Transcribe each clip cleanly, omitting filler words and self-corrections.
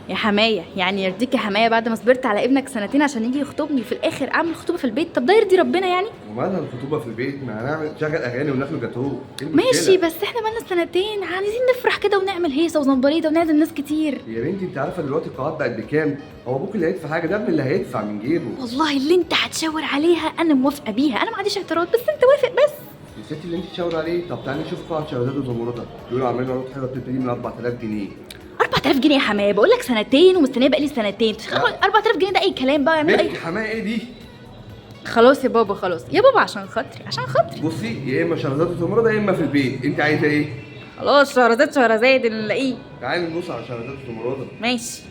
يا حماية يعني يرضيك يا حماية بعد ما صبرت على ابنك سنتين عشان يجي يخطبني في الاخر اعمل خطوبه في البيت؟ طب ده يرضي ربنا يعني؟ ومالها الخطوبة في البيت؟ ما هنعمل شغل اغاني وناكل جاتوه. إيه المشكلة؟ ماشي، بس احنا بقالنا سنتين عايزين نفرح كده ونعمل هيصه وزنبريطه ونعزم ناس كتير. يا بنتي انت عارفه دلوقتي القاعات بقت بكام؟ هو ابوك اللي هيدفع حاجه؟ ده ابن اللي هيدفع من جيبه. والله اللي انت هتشاور عليها انا موافقة بيها، انا ما عنديش اعتراض، بس انت وافق بس. يا ستي اللي انت تشاور عليه. طب تعالي نشوف قاعة شهرزاد وزمردة، بيقولوا عاملين عروض حلوة بتبتدي من 4000 جنيه. 4000 جنيه يا حماية؟ بقول لك سنتين ومستنيه بقالي سنتين. لا. 4000 جنيه ده اي كلام بقى، يعملوا اي بنت حماية ايه دي؟ خلاص يا بابا، خلاص يا بابا، عشان خاطري عشان خاطري. بصي، يا اما شهرزاد وزمردة يا اما في البيت، انت عايزه ايه؟ خلاص شهرزاد، شهرزاد اللي نلاقيه. تعالي نبص على شهرزاد وزمردة. ماشي،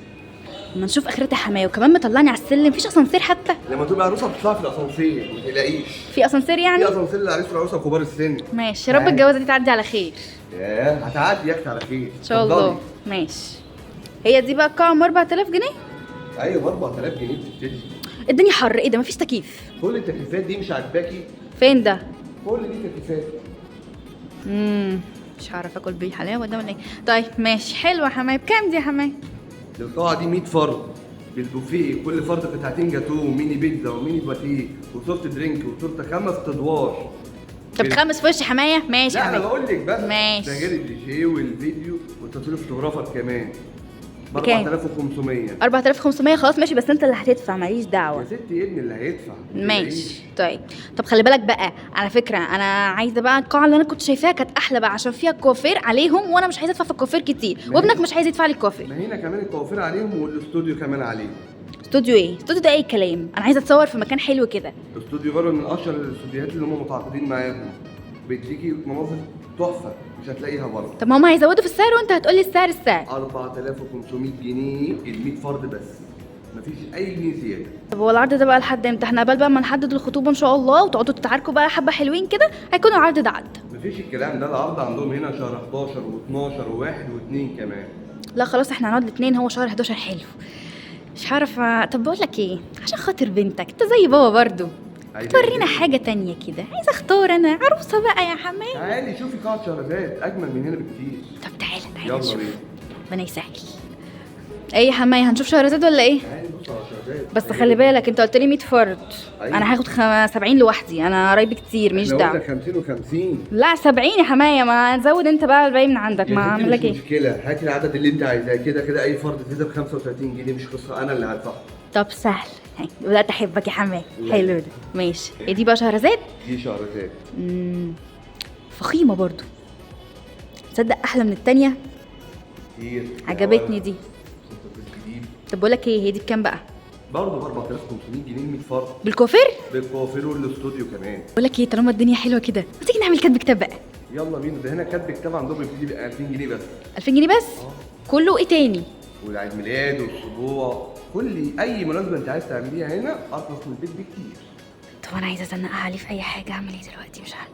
اما نشوف اخرتها حماية. وكمان مطلعني على السلم، مفيش اسانسير حتى. لما تبقى عروسه بتطلع في الاسانسير، ما تقلقيش. في اسانسير يعني؟ في اسانسير للعريس والعروسه وكبار السن. ماشي، يا رب تعالي. الجوازه دي تعدي على خير. ياه هتعدي يا اختي على خير ان شاء الله. ماشي، هي دي بقى القاعة ام 4000 جنيه؟ ايوه ب 4000 جنيه بتبتدي. الدنيا حر، ايه ده مفيش تكييف؟ كل التكييفات دي مش عاجباكي؟ فين ده؟ كل دي تكييفات. مش هعرف اكل بيه حلاوة ده ولا ايه؟ طيب ماشي، حلوة يا حماية. بكام دي يا حماية؟ القاعة دي 100 فرد بالبوفيه، كل فرد قطعتين جاتوه وميني بيتزا وميني باتيه و soft drink وتورته 5 ادوار. طب تخمس في وش يا حماية؟ ماشي يا لا انا حماية. بقول لك بس. ماشي. ده غير الدي جي والفيديو والتصوير photographer كمان. ب بكام؟ 4500. 4500 خلاص ماشي، بس انت اللي هتدفع ماليش دعوه. يا ستي ابني اللي هيدفع. ماشي طيب. طب خلي بالك بقى، على فكرة انا عايزه بقى القاعة اللي انا كنت شايفاها كانت احلى بقى، عشان فيها الكوافير عليهم، وانا مش عايزه ادفع في الكوافير كتير، وابنك مش عايز يدفع لي الكوافير. ما هنا كمان الكوافير عليهم والاستوديو كمان عليهم. استوديو ايه؟ استوديو ده اي كلام، انا عايزه اتصور في مكان حلو كده. استوديو بره من اشهر الاستوديوهات اللي هم متعاقدين معاهم، بيديكي مناظر تحفة مش هتلاقيها بره. طب ما هم هيزودوا في السعر وانت هتقولي السعر السعر. 4500 جنيه ال 100 فرد بس، مفيش اي جنيه زيادة. طب هو العرض ده بقى لحد امتى؟ احنا قبل بقى ما نحدد الخطوبة ان شاء الله وتقعدوا تتعاركوا بقى حبه حلوين كده، هيكون العرض ده عدى. مفيش الكلام ده، العرض عندهم هنا شهر 11 و12 و1 و2 كمان. لا خلاص احنا هنقعد الاثنين، هو شهر 11 حلو. مش عارفه. طب بقول لك ايه، عشان خاطر بنتك انت زي بابا برضو، عايزة تورينا إيه؟ حاجة تانية كده، عايزه اختار انا عروسه بقى يا حماية. تعالي شوفي قاعة شهرزاد اجمل من هنا بكتير. طب تعالى تعالى يلا نشوف. بينا. ربنا يسهل. ايه يا حماية، هنشوف شهرزاد ولا ايه؟ تعالي نبص على شهرزاد. بس خلي بالك انت قلت لي 100 فرد. أيوة. انا هاخد 70 لوحدي، انا قرايبي كتير مش احنا دعوه. قلنا 50 و50. لا 70 يا حماية، ما تزود انت بقى الباقي من عندك، ما اعمل لك مش ايه؟ مشكلة، هاتي العدد اللي انت عايزاه، كده كده اي فرد زيادة ب 35 جنيه مش قصة، انا اللي هدفعه. طب سهل، هاي، بدأت احبك يا حماية. لا. حلو ده ماشي. ايه دي بقى شهرزاد؟ دي شهرزاد. فخيمة برضو، تصدق احلى من التانية؟ كتير. عجبتني دي. جديد. طب بقول لك ايه، هي دي بكام بقى؟ برضه ب 4500 جنيه 100 فرد. بالكوافير؟ بالكوافير والاستوديو كمان. بقول لك ايه، طالما الدنيا حلوة كده ما تيجي نعمل كاتب كتاب بقى. يلا بينا، ده هنا كاتب كتاب عندهم بيبتدي ب 2000 جنيه بس. 2000 جنيه بس؟ كله ايه تاني؟ والعيد ميلاد والسبوع، كل اي مناسبة انت عايز تعمليها هنا ارخص من البيت بكتير. طب انا عايزه ازنقها عليه في اي حاجة، اعمل ايه دلوقتي مش عارفه.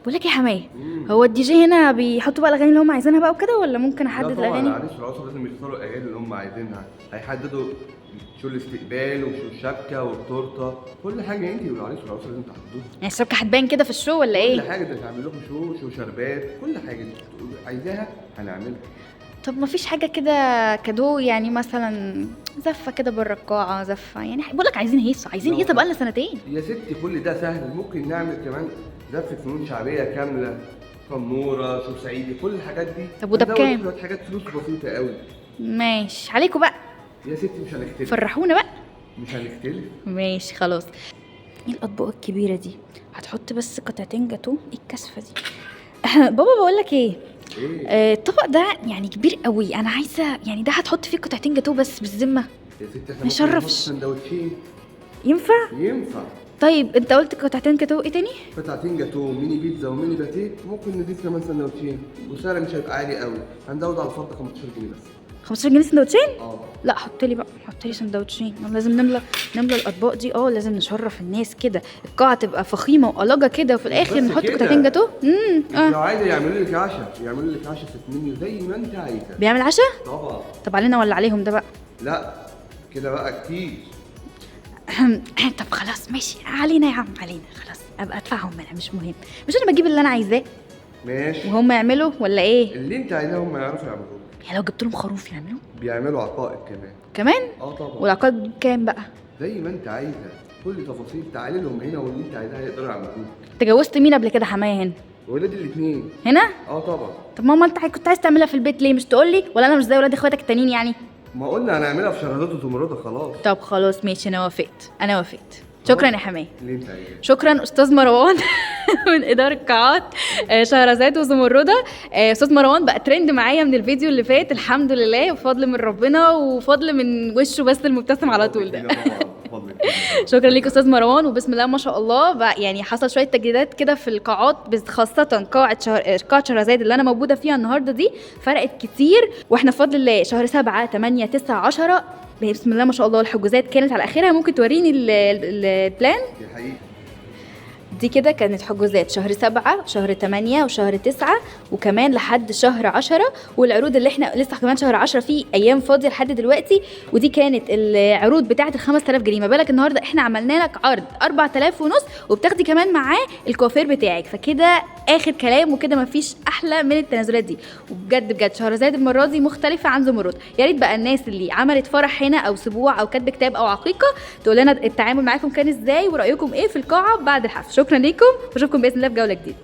بقول لك ايه يا حماية، هو الدي جي هنا بيحطوا بقى الاغاني اللي هم عايزينها بقى وكده، ولا ممكن احدد لا طبعا الاغاني؟ العريس والعروسه لازم يختاروا الاغاني اللي هم عايزينها، هيحددوا show الاستقبال و show الشبكة والتورته، كل حاجة انت والعريس والعروسه لازم تحددوها. يعني الشبكة هتبان كده في ال show ولا ايه؟ كل حاجة ده هنعمل لكم show، show شربات، كل حاجة انت عايزاها هنعملها. طب ما فيش حاجة كده cadeau يعني، مثلا زفه كده بره القاعة، زفه يعني بقول لك عايزين هيصه، عايزين لا. هيصه بقالنا سنتين. يا ستي كل ده سهل، ممكن نعمل كمان زفه فنون شعبية كاملة، تنوره، show صعيدي، كل الحاجات دي. طب وده هنزود بكام؟ شوية حاجات فلوس بسيطة قوي. ماشي عليكم بقى. يا ستي مش هنختلف. فرحونا بقى. مش هنختلف. ماشي خلاص. ايه الاطباق الكبيرة دي؟ هتحط بس قطعتين جاتوه؟ ايه الكثفه دي؟ بابا بقول لك ايه؟ ايه؟ الطبق ده يعني كبير قوي، انا عايزه يعني ده هتحط فيه قطعتين جاتوه بس بالذمه. يا ستي احنا ما ممكن يشرفش. نحط سندوتشين. ينفع؟ ينفع. طيب انت قلت قطعتين جاتوه، ايه تاني؟ قطعتين جاتوه، ميني بيتزا وميني باتيه، ممكن نضيف كمان سندوتشين، والسعر مش هيبقى عالي قوي، هنزود على الفرد 15 جنيه بس. 15 جنيه سندوتشين؟ لا حط لي بقى، حط لي سندوتشين، لازم نملى الاطباق دي. لازم نشرف الناس كده، القاعة تبقى فخيمه وقلاجه كده، وفي الاخر بس نحط كده. قطعتين جاتوه. لو عايزه يعملوا لك عشاء، يعملوا لك عشاء في المنيو زي ما انت عايزه. بيعمل عشاء؟ طبعا. طب علينا ولا عليهم ده بقى؟ لا كده بقى كتير. طب خلاص ماشي، علينا يا عم، علينا خلاص، ابقى ادفعهم انا مش مهم، مش انا بجيب اللي انا عايزاه ماشي. وهم يعملوا ولا ايه؟ اللي انت عايزاه هم يعرفوا يعملوه. يعني لو جبت لهم خروف يعملوا؟ بيعملوا عقائق كمان. كمان؟ اه طبعا. والعقائق بكام بقى؟ زي ما انت عايزه، كل تفاصيل تعالي لهم هنا واللي انت عايزاه هيقدروا يعملوه. انت جوزت مين قبل كده حماية هنا؟ ولاد الاثنين. هنا؟ اه طبعا. طب ماما انت كنت عايز تعملها في البيت ليه؟ مش تقول لي؟ ولا انا مش زي ولاد اخواتك التانيين يعني؟ ما قلنا هنعملها في شهرزاد وزمرده خلاص. طب خلاص ماشي، انا وافقت، انا وافقت. شكرا يا حماية. اللي انت عايزاه. شكرا استاذ مروان من ادارة قاعات شهرزاد وزمرده. استاذ مروان بقى ترند معايا من الفيديو اللي فات الحمد لله، وفضل من ربنا وفضل من وشه بس المبتسم على طول ده. شكرا ليك استاذ مروان. وبسم الله ما شاء الله بقى يعني حصل شوية تجديدات كده في القاعات، بس خاصة قاعة شهرزاد اللي انا موجودة فيها النهارده دي فرقت كتير. واحنا بفضل الله شهر 7 8 9 10 بسم الله ما شاء الله الحجوزات كانت على اخرها. ممكن توريني ال plan؟ دي حقيقة. دي كده كانت حجوزات شهر 7 شهر 8 وشهر 9 وكمان لحد شهر 10، والعروض اللي احنا لسه كمان شهر 10 في ايام فاضية لحد دلوقتي. ودي كانت العروض بتاعه ال 5000 جنيه. ما بالك النهارده احنا عملنا لك عرض 4500 ونص وبتاخدي كمان معاه الكوافير بتاعك. فكده اخر كلام، وكده مفيش احلى من التنازلات دي. وبجد بجد شهرزاد المرة دي مختلفة عن زمرد. يا ريت بقى الناس اللي عملت فرح هنا او سبوع او كاتب كتاب او عقيقة تقول لنا التعامل معاكم كان ازاي ورايكم ايه في القاعة بعد الحفل. شكرا ليكم واشوفكم باذن الله في جولة جديدة.